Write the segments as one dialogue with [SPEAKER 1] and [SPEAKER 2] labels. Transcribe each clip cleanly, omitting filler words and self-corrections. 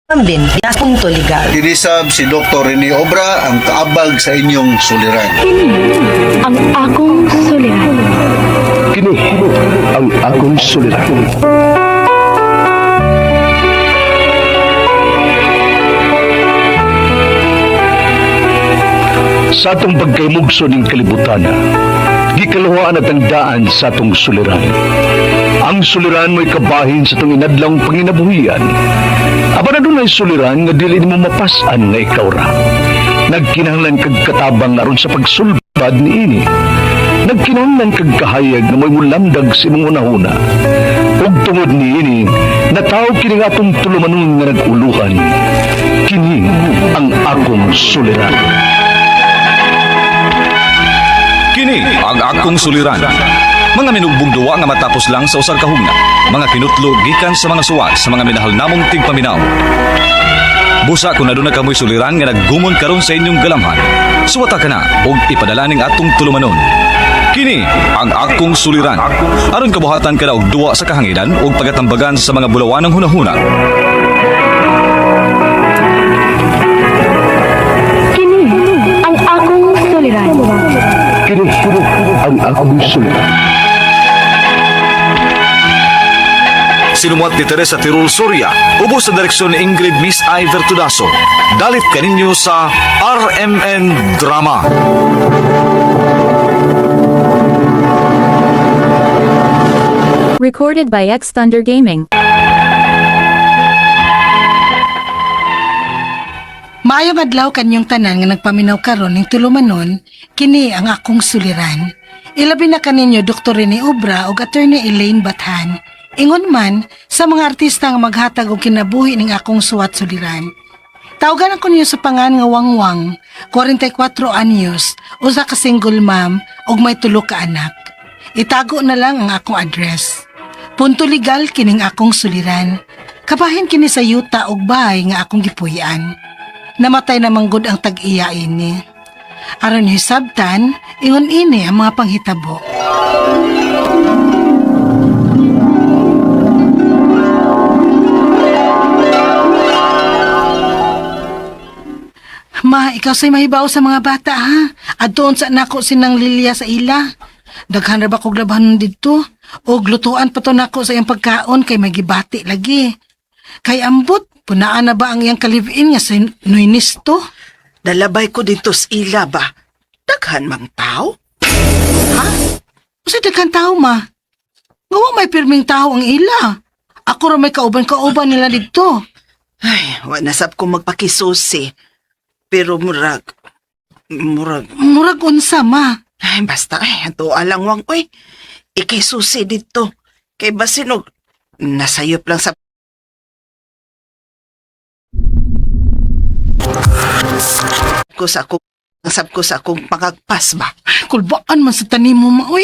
[SPEAKER 1] Din punto legal.
[SPEAKER 2] Kinisab si Dr. Rene Obra ang kaabag sa inyong suliran.
[SPEAKER 3] Kini ang akong suliran.
[SPEAKER 4] Kini ang akong suliran. Sa atong pagkaymugso ning kalibutan, gikaluhaan at ang daan sa atong suliran. Ang suliran mo'y kabahin sa atong inadlang panginabuhian. Apan adunay suliran nga dili nimo mapas-an nga ikaw ra. Nagkinahanglan kag katabang aron sa pagsulbad niini. Nagkinahanglan kag kahayag nga mo'y mulamdag sa imong hunahuna. Ug tungod niini, nataw kini nga atong tulumanon nga nag-uluhan. Kini ang akong suliran.
[SPEAKER 5] Kini ang akong suliran. Mga minugbong duwa nga matapos lang sa usar kahugna. Mga kinutlo gikan sa mga suwat sa mga minahal namong tigpaminaw. Busa kung aduna kamoy suliran nga naggumon karon sa inyong galamhan. Suwata ka na og ipadala ning atong tulumanon. Kini ang akong suliran. Aron kabuhatan ka na og duwa sa kahanginan ug pagatambagan sa mga bulawanang hunahuna.
[SPEAKER 3] Kini ang akong suliran.
[SPEAKER 4] Kini ang akong suliran.
[SPEAKER 5] Sinumuat ni Teresa Tirul Soria, ubos sa direksyon ni Ingrid Miss I. Vertudaso. Dalit kaninyo sa RMN Drama.
[SPEAKER 6] Recorded by X Thunder Gaming.
[SPEAKER 7] Maayong adlaw kanyong tanan nga nagpaminaw karon ning tulumanon, kini ang akong suliran. Ilabi na kaninyo Dr. Rene Obra ug Attorney Elaine Bathan. Ingon man sa mga artista nga maghatag og kinabuhi ning akong suwat suliran. Tawagan ako niyo sa pangan nga Wangwang, 44 anyos, usa ka single mom ug may tulo ka anak. Itago na lang ang akong address. Punto legal kining akong suliran. Kabahin kini sa yuta ug bahay nga akong gipuy-an. Namatay na manggod ang tag-iya ini. Aron hisabtan, ingon ini ang mga panghitabo. Ma, ikaw sa'y mahibaw sa mga bata, ha? At doon sa nako sinang Lilia sa ila. Daghan ra ba kog labahan didto? O glutuan pa to nako sa iyang pagkaon kay may gibati lagi. Kay ambot, punaan na ba ang iyang kalivin nga sa Nuinisto?
[SPEAKER 8] Nalabay ko dito sa ila ba? Daghan mang tao?
[SPEAKER 7] Usa daghan tao ma. Nga wa may pirming tao ang ila. Ako ra may kauban-kauban nila didto.
[SPEAKER 8] Ay, wa nasab ko magpakisusi. Pero murag, murag,
[SPEAKER 7] Murag unsa ma.
[SPEAKER 8] ay basta ay, ato alang wang, uy. Ikisusi dito. Kay basinog, nasayop lang sa ko sa akong sab ko sa akong pangagpas ba.
[SPEAKER 7] Kulbaan man sa tanim mo ma oy.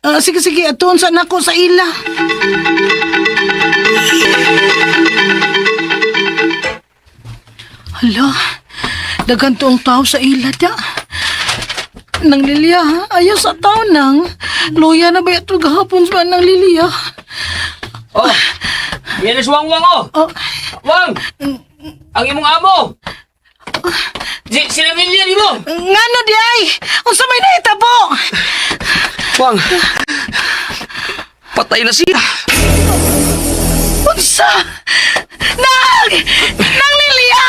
[SPEAKER 7] Ah, sige sige, atuon sa nako sa ila. Hala, daghan toong tao sa ila da. Nang Lilia, ha? Ayaw sa tao nang. Luya na ba ito gahapon sa nang Lilia?
[SPEAKER 9] Oh, yan na si Wang Wang oh.
[SPEAKER 7] Oh,
[SPEAKER 9] Wang! Ang imong amo! Si, sila Lilia di mo!
[SPEAKER 7] ngano di ay? Unsa may nahitabo?
[SPEAKER 9] Wang! Patay na siya!
[SPEAKER 7] Unsa? Nang! Nang Lilia!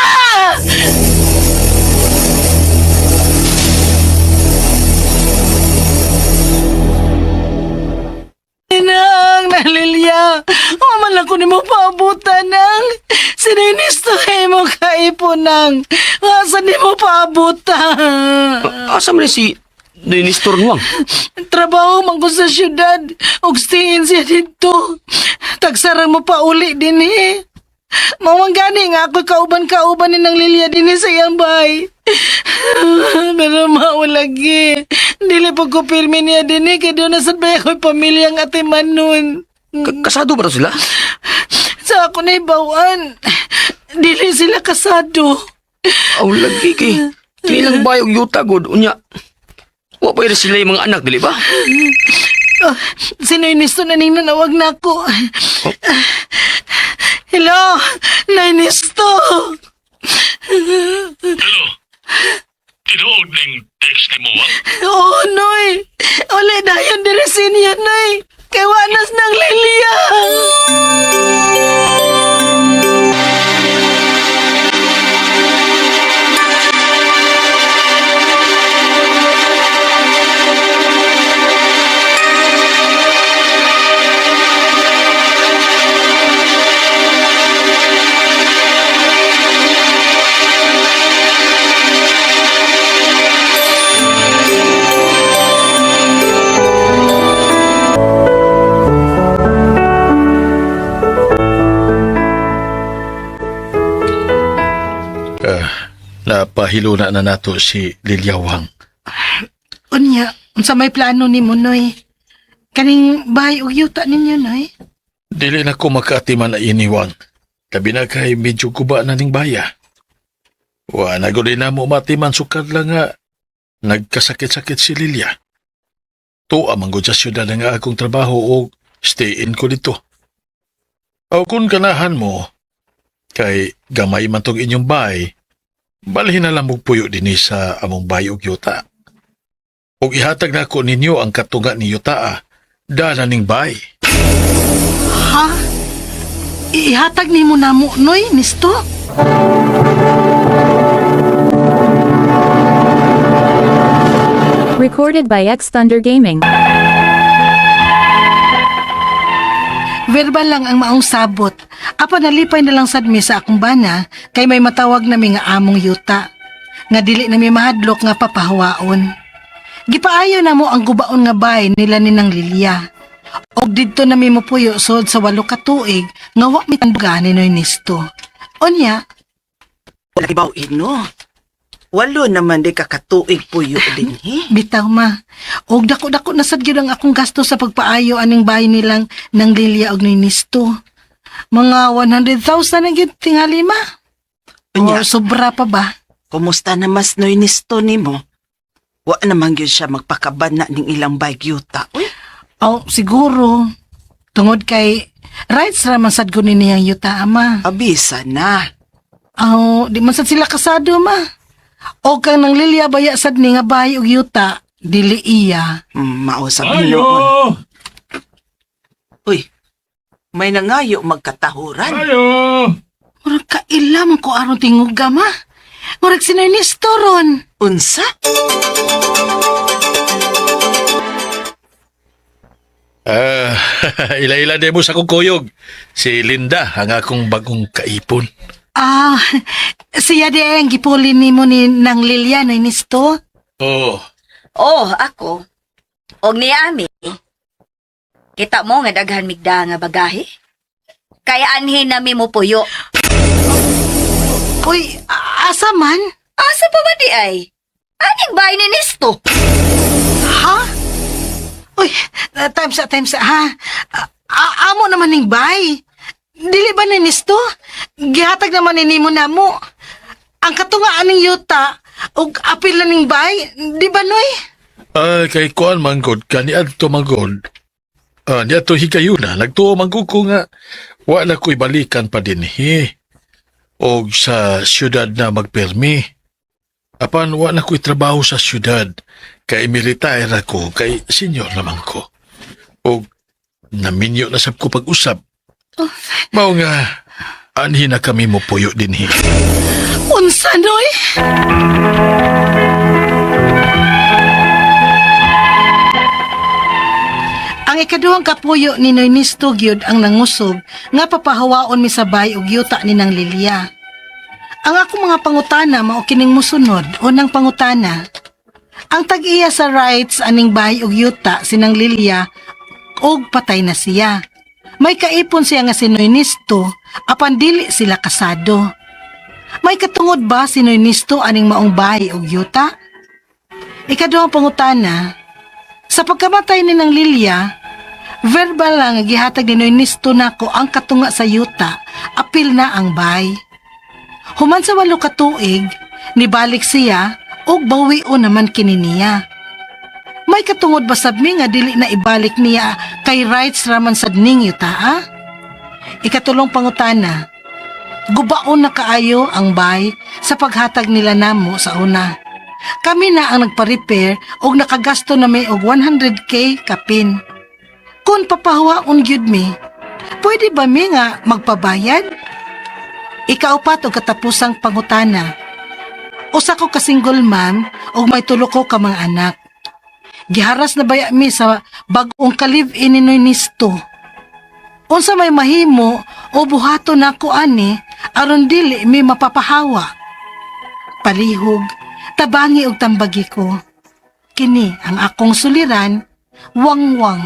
[SPEAKER 7] Nang, nang Lilia! Waman lang ko ni mo paabutan, nang! Sininisto mo kaipo, nang! Asa ni mo paabutan?
[SPEAKER 9] Asa man si Nestor Wang?
[SPEAKER 7] Trabaho man ko sa syudad. Ug stiin siya dito. Tagsarang mo pa uli din eh. Mawang gani nga ako kauban-kauban ni ng Lilia din eh sa iyang bahay. Pero mao lagi. Dili pa ko pirmi niya din eh. Kaya doon na ba ako'y pamilyang ate Manon.
[SPEAKER 9] Kasado ba sila?
[SPEAKER 7] Sa ako na ibawan. Dili sila kasado.
[SPEAKER 9] Aw, lagi kay. Kailang bayog yuta god unya. Wa pa sila yung mga anak dili ba?
[SPEAKER 7] Oh, sino inisto na ning nanawag na ako? Hello, Nainisto.
[SPEAKER 10] Napahiluna na nato si Lilyawang.
[SPEAKER 7] Unya, unsa may plano nimo, Noy? Kaning bahay og yuta ninyo, Noy?
[SPEAKER 10] Dili na ko makaatiman na iniwang. Labi na kay medyo guba na ning baya. Wa na gud na mo matiman sukad lang nga nagkasakit-sakit si Lilia. Tuwa man gud sa syudad nga akong trabaho o stay in ko dito. O kung ganahan mo, kay gamay man tong inyong bay, balhin na lang mong puyo dinhi sa among bay og yuta. Og ihatag na ko ninyo ang katunga ni yuta, dala ning bay.
[SPEAKER 7] Ha? Ihatag nimo namo, Noy, nisto?
[SPEAKER 6] Recorded by X Thunder Gaming.
[SPEAKER 7] Verbal lang ang maong sabot. Apa nalipay na lang sad mi sa akong bana kay may matawag nami nga among yuta. Nga dili nami mahadlok nga papahawaon. Gipaayo na mo ang gubaon nga bay nila ni nang Lilia. Og didto nami mopuyo sod sa 8 ka tuig nga wa mi tanduga ni Noy Nisto. Unya,
[SPEAKER 8] Wala kibaw ino. Walo naman di kakatuig puyo din he.
[SPEAKER 7] Bitaw ma. Og dako-dako na sad gyud ang akong gasto sa pagpaayo aning bahay nilang nang Lilia og Noy Nisto. Mga 100,000 ang gyud tingali ma.
[SPEAKER 8] Unya,
[SPEAKER 7] O sobra pa ba?
[SPEAKER 8] kumusta na mas Noy Nisto nimo? Wa naman gyud siya magpakaban na ning ilang bagyuta. Uy,
[SPEAKER 7] Oh, siguro. Tungod kay rights ra man sad ko ni niyang yuta ama.
[SPEAKER 8] abisa na.
[SPEAKER 7] Oh, di man sad sila kasado ma. O kang nang Lilia baya sad ni nga bahay og yuta, dili iya.
[SPEAKER 8] Mausap noon. Uy, may nangayo magkatahuran.
[SPEAKER 7] Murag kaila man ko aron tinguga ma. Murag si Ernesto ron.
[SPEAKER 8] Unsa?
[SPEAKER 10] Ah, ila-ila demo sa akong kuyog. Si Linda ang akong bagong kaipon.
[SPEAKER 7] Ah, siya di ang gipuli nimo ni nang Lilia na Ernesto.
[SPEAKER 10] Oh,
[SPEAKER 1] Oh, ako. Og ni Ami. Kita mo nga daghan migda nga bagahe. Kaya anhin nami mo puyo.
[SPEAKER 7] Uy, asa man?
[SPEAKER 1] Asa pa ba di ay? Aning bahay ni Nesto?
[SPEAKER 7] Ha? Uy, time sa, ha? Amo naman ning bay. Dili ba ni Nisto? Gihatag naman ni nimo namo. Ang katungaan ning yuta ug apil na ning bay, di ba noy?
[SPEAKER 10] Ay, kay kuan manggod, kaniadto manggod. Ah, niadto higayuna, nagtuo manggod ko nga, wa na ko'y balikan pa dinhi. Og sa syudad na magpirmi. Apan wa na ko'y trabaho sa syudad, kay military ako, kay senior naman ko. Og naminyo na sab ko pag-usab. Mao nga, anhi na kami mo puyo dinhi.
[SPEAKER 7] Unsa noy? Ang ikaduhang kapuyo ni Noy Nisto gyud ang nangusog nga papahawaon mi sa bay og yuta ni nang Lilia. Ang akong mga pangutana mao kining musunod. Unang pangutana, ang tag-iya sa rights aning bahay og yuta sinang Lilia og patay na siya. May kaipon siya nga si Noy Nisto apan dili sila kasado. May katungod ba si Noy Nisto aning maong bahay og yuta? Ikaduhang pangutana, sa pagkamatay ni nang Lilia, verbal lang ang gihatag ni Noy Nisto nako ang katunga sa yuta, apil na ang bay. Human sa 8 ka tuig, nibalik siya ug bawion naman kini niya. May katungod ba sab mi nga dili na ibalik niya kay rights raman sad ning yuta? Ah? Ikatulong pangutana, gubaon na kaayo ang bay sa paghatag nila namo sa una. Kami na ang nagpa-repair og nakagasto na may og 100K kapin. Kung papahawaon gyud mi, pwede ba mi nga magpabayad? Ikaupat og katapusang pangutana. Usa ko ka single mom og may tulo ko ka mga anak. Giharas na baya mi sa bag-ong ka-live-in ni Noy Nisto. Unsa may mahimo o buhaton nako ani aron dili mi mapapahawa. Palihog, tabangi og tambagi ko. Kini ang akong suliran, wangwang.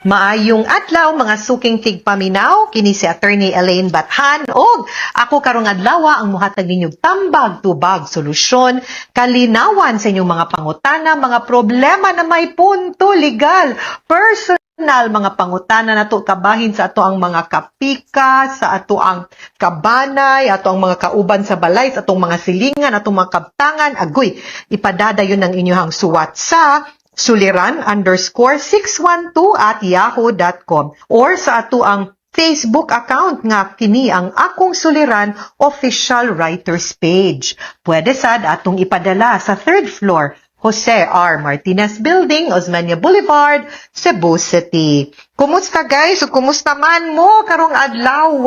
[SPEAKER 11] Maayong adlaw, mga suking tigpaminaw, kini si Attorney Elaine Bathan og ako karong adlaw ang muhatag ninyong tambag, tubag, solusyon, kalinawan sa inyong mga pangutana, mga problema na may punto legal, personal, mga pangutana nato kabahin sa ato ang mga kapika, sa ato ang kabanay, ato ang mga kauban sa balay, sa atong mga silingan, atong mga kabtangan, agoy, ipadadayon ang inyong suwat sa suliran_612@yahoo.com or sa ato ang Facebook account nga kini ang Akong Suliran Official Writers Page. Pwede sad atong ipadala sa third floor, Jose R. Martinez Building, Osmeña Boulevard, Cebu City. Kumusta, guys? O kumusta man mo karong adlaw?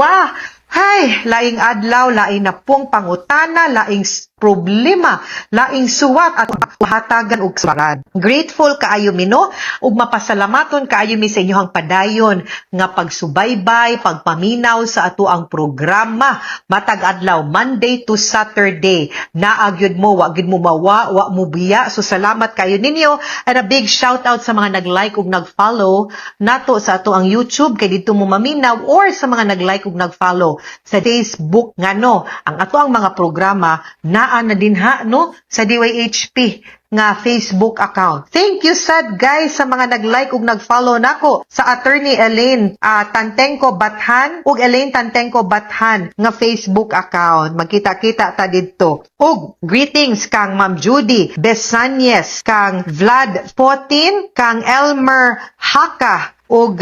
[SPEAKER 11] Hay, laing adlaw, laing na pong pangutana, laing problema, laing suwat at hatagan og suwaran. Grateful kaayo mi, no, ug mapasalamaton kaayo mi sa inyohang padayon nga pagsubaybay, pagpaminaw sa ato ang programa matag adlaw, Monday to Saturday. Naa gyud mo, wa gyud mo mawa, wa mo biya. So salamat kayo ninyo and a big shout out sa mga nag-like ug nag-follow nato sa ato ang YouTube kay didto mo maminaw or sa mga nag-like ug nag-follow sa Facebook, ngano ang ato ang mga programa naa na dinha, no, sa DYHP nga Facebook account. Thank you sad, guys, sa mga nag-like ug nag-follow nako sa Attorney Elaine Tantenko Bathan ug Elaine Tantenko Bathan nga Facebook account. Magkita-kita ta didto. Ug greetings kang Ma'am Judy Besanyes, kang Vlad Potin, kang Elmer Haka ug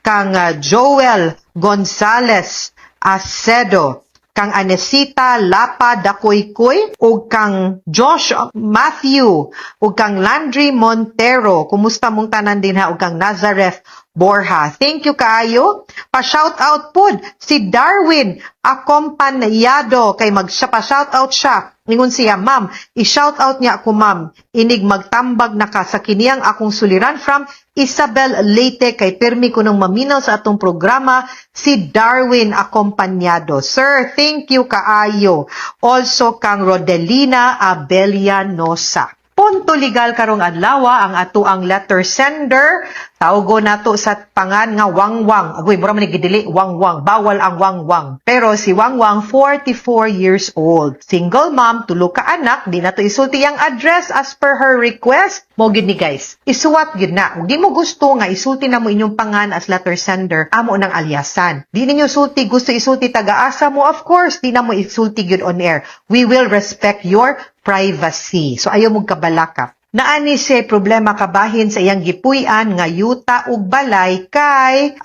[SPEAKER 11] kang Joel Gonzales Acedo, kang Anesita Lapa Dakoykoy ug kang Josh Matthew ug kang Landry Montero. Kumusta mong tanan dinha ug kang Nazareth Borja. Thank you kaayo. Pa-shout out pud si Darwin Acompañado kay mag pa shout out siya. Ingon siya, "Ma'am, i-shout out niya ako, ma'am. Inig magtambag na ka sa kiniyang Akong Suliran from Isabel Leyte kay pirmi ko nang maminaw sa atong programa si Darwin Acompañado." Sir, thank you kaayo. Also kang Rodelina Abelianosa. Punto legal karong adlaw, ang ato ang letter sender. Tawgo nato sa pangan nga Wangwang. Agoy, mura man ni gidili Wangwang. Bawal ang Wangwang. Pero si Wangwang, 44 years old. Single mom, tulo ka anak, di nato isulti ang address as per her request. Mo gyud ni, guys. Isuwat gyud na. Kung di mo gusto nga isulti na mo inyong pangan as letter sender, amo nang alyasan. Di ninyo sulti gusto isulti taga-asa mo, of course, di na mo isulti gyud on air. We will respect your privacy. So ayaw mong kabalaka. Naani siya problema kabahin sa iyang gipuy-an nga yuta ug balay kay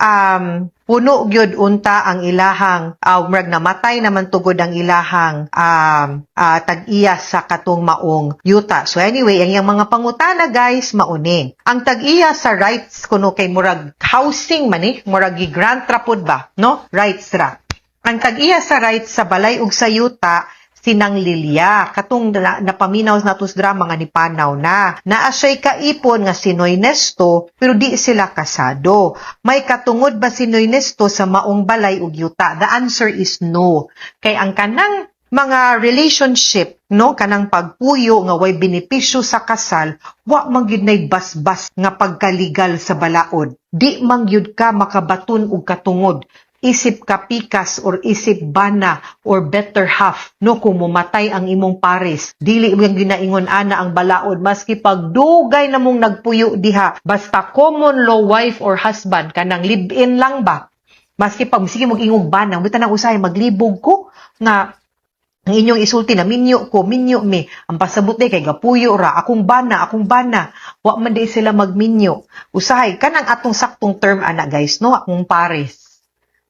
[SPEAKER 11] puno gyud unta ang ilahang murag namatay naman tugod ang ilahang tag-iya sa katong maong yuta. So anyway, ang iyang mga pangutana, guys, mauni. Ang tag-iya sa rights kuno kay murag housing man ni, murag gi-grant ra pud ba, no? Rights ra. Ang tag-iya sa rights sa balay ug sa yuta sinang Lilia, katong napaminaw nato sa drama nga nipanaw na. Naa siya'y kaipon nga si Noy Nesto, pero di sila kasado. May katungod ba si Noy Nesto sa maong balay ug yuta? The answer is no. Kay ang kanang mga relationship, no, kanang pagpuyo nga way benepisyo sa kasal, wa man gyud nay basbas nga pagkaligal sa balaod. Di man gyud ka makabaton og katungod isip kapikas or isip bana or better half, no, kung mumatay ang imong pares, dili mo ginaingon ana ang balaod maski pagdugay na mong nagpuyo diha, basta common law wife or husband, kanang live-in lang ba, maski pag sige mag ingog bana, bitan ang usahay maglibog ko nga ang inyong isulti na minyo ko, minyo mi. Ang pasabot day kay gapuyo ra, akong bana, akong bana. Wa man di sila magminyo. Usahay kanang atong saktong term ana, guys, no, akong pares,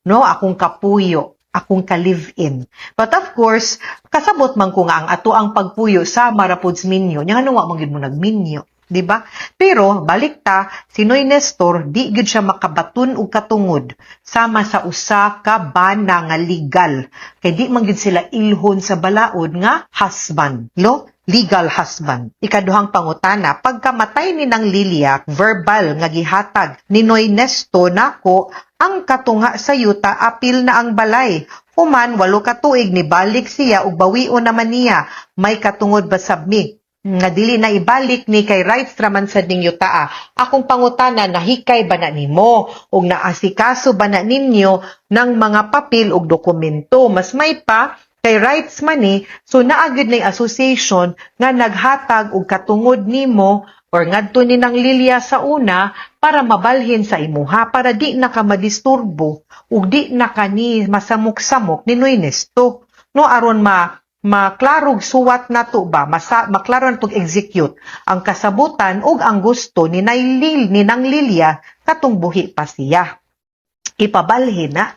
[SPEAKER 11] no, akong kapuyo, akong ka-live-in. But of course, kasabot man ko nga ang ato ang pagpuyo sa marapods minyo. Nya ngano wa man gyud mo nagminyo, di ba? Pero balik ta, si Noy Nestor di gyud siya makabaton og katungod sama sa usa ka bana nga legal. Kay di man gyud sila ilhon sa balaod nga husband, no? Legal husband. Ikaduhang pangutana, pagkamatay ni nang Lilia, verbal nga gihatag ni Noy Nesto nako ang katunga sa yuta apil na ang balay. Human 8 ka tuig nibalik siya ug bawion naman niya. May katungod ba sab mi? Nga dili na ibalik ni kay rights raman sad ning yutaa. Akong pangutana, nahikay ba na nimo ug naasikaso ba na ninyo ng mga papel ug dokumento? Mas may pa kay rights man ni, so naa gyud nay association nga naghatag og katungod nimo or ngadto ni nang Lilia sa una para mabalhin sa imuha, para di na ka madisturbo ug di na ka ni masamok-samok ni Noy Nesto, no, aron ma maklarog suwat nato ba, masa, maklaro natong execute ang kasabutan ug ang gusto ni Nailil ni nang Lilia katong buhi pa siya. Ipabalhin na,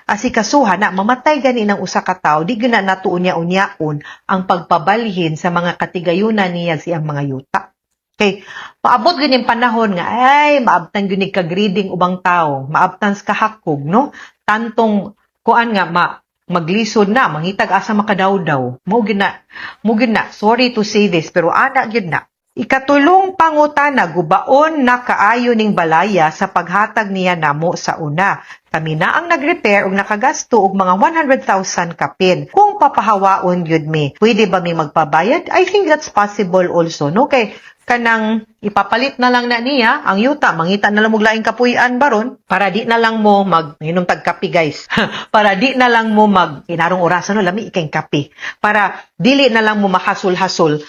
[SPEAKER 11] asikasuha na. Mamatay gani ng usa ka tawo, di gyud na nato unya-unyaon ang pagpabalhin sa mga katigayunan niya siyang mga yuta. Kay maabot gyud yung panahon nga ay maabtan gyud ni ka-greedy ubang tao, maabtan sa kahakog, no, tantong kuan nga ma maglisod na mangitag asa makadawdaw. Mo gyud na, mo gyud na. Sorry to say this, pero ana gyud na. Ikatulong pangutana, gubaon na kaayo ning balaya sa paghatag niya namo sa una. Kami na ang nag-repair ug nakagasto og mga 100,000 kapin. Kung papahawaon gyud mi, pwede ba mi magpabayad? I think that's possible also, no? Kay kanang ipapalit na lang na niya ang yuta, mangita na lang og laing kapuy-an baron para di na lang mo mag inom tag kape, guys. Para di na lang mo mag inarong orasan, no, lami ikay kape. Para dili na lang mo makasul-hasol,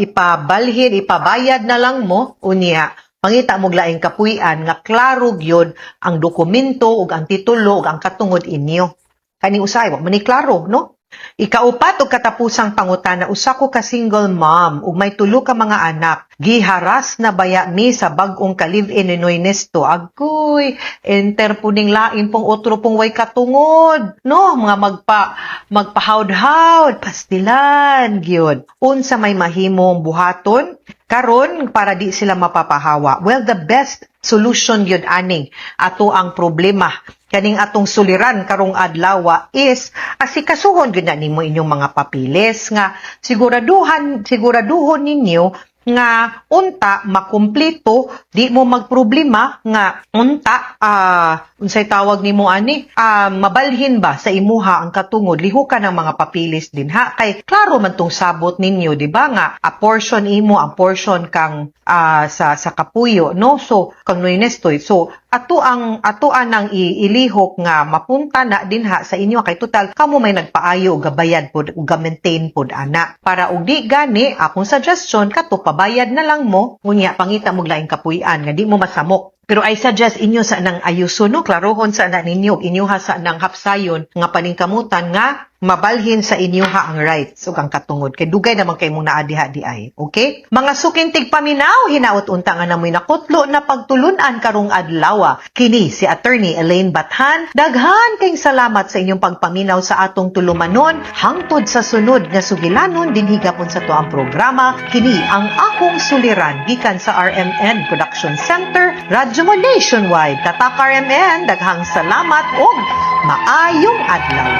[SPEAKER 11] ipabalhin, ipabayad na lang mo, unya mangita mo laing kapuy-an nga klaro gyud ang dokumento ug ang titulo ug ang katungod inyo. Kani usay wa man ni klaro, no? Ikaupat ug katapusang pangutana, usa ko ka single mom ug may tulo ka mga anak. Giharas na baya mi sa bag-ong ka-live-in ni Noy Nesto? Agoy, enter po ning lain pong otro pong way katungod. No, mga magpahawd-hawd, pastilan gyud. Unsa may mahimong buhaton karon para di sila mapapahawa? Well, the best solution gyud aning ato ang problema kaning atong suliran karong adlaw is asikasuhon gyud na nimo inyong mga papiles nga siguraduhan siguraduhon ninyo nga unta makumpleto, di mo magproblema nga unta unsay tawag nimo ani, mabalhin ba sa imuha ang katungod, lihukan ang mga papilis din ha, kay klaro man tong sabot ninyo, di ba, nga a portion imo, ang portion kang sa kapuyo, no, so kang Noy Nestoy. So ato anang ilihok nga mapunta na dinha sa inyo, kay total kamo may nagpaayo og gabayad pod ug ga-maintain pod ana. Para og di gani, akong suggestion kato, pabayad na lang mo, unya pangita mo laing kapuy-an nga di mo masamok. Pero I suggest inyo sa nang ayuson, no, klarohon sa na ninyo, inyo ha sa nang hapsayon nga paningkamutan nga mabalhin sa inyo ha ang rights ug ang katungod, kay dugay naman kay mong naa diha di ay. Okay, mga suking tigpaminaw, hinaot unta nga namoy nakutlo na pagtulunan karong adlaw. Kini si Attorney Elaine Bathan. Daghan kayong salamat sa inyong pagpaminaw sa atong tulumanon. Hangtod sa sunod nga sugilanon dinhi gapon sa tuang programa, kini ang akong suliran, gikan sa RMN Production Center, Radyo Mo Nationwide. Tatak RMN, daghang salamat ug maayong adlaw.